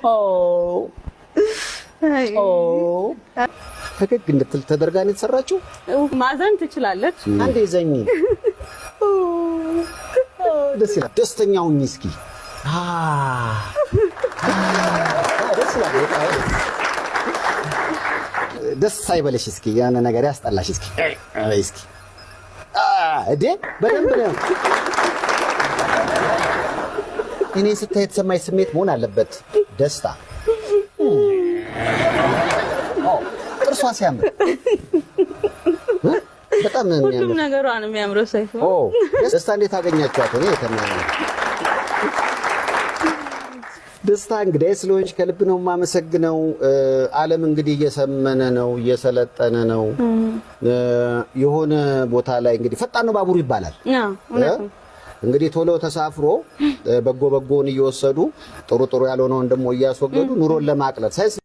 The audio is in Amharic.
ኦ ኦ፣ ፈገግ እንድትል ተደርጋ ነው የተሰራችው። ማዘን ትችላለች። አንዴ ዘኝ፣ ደስ ይላል። ደስተኛ ሁኚ እስኪ። አ ደስ ይላል። ደስ አይበለሽ እስኪ፣ የሆነ ነገር ያስጠላሽ እስኪ እስኪ። እዴ በደንብ ነው። እኔ ስታይ የተሰማኝ ስሜት መሆን አለበት ደስታ። ጥርሷ ሲያምር በጣም ነው ሁሉም የሚያምር። ነገሯ ነው የሚያምረው ሰይፉ። ኦ ደስታ እንዴት አገኛችኋት? እኔ ደስታ እንግዳዬ ስለሆንሽ ከልብ ነው የማመሰግነው። ዓለም እንግዲህ እየሰመነ ነው፣ እየሰለጠነ ነው። የሆነ ቦታ ላይ እንግዲህ ፈጣን ነው ባቡሩ ይባላል። እውነት ነው። እንግዲህ ቶሎ ተሳፍሮ በጎ በጎውን እየወሰዱ ጥሩ ጥሩ ያልሆነውን ደግሞ እያስወገዱ ኑሮን ለማቅለል ሳይንስ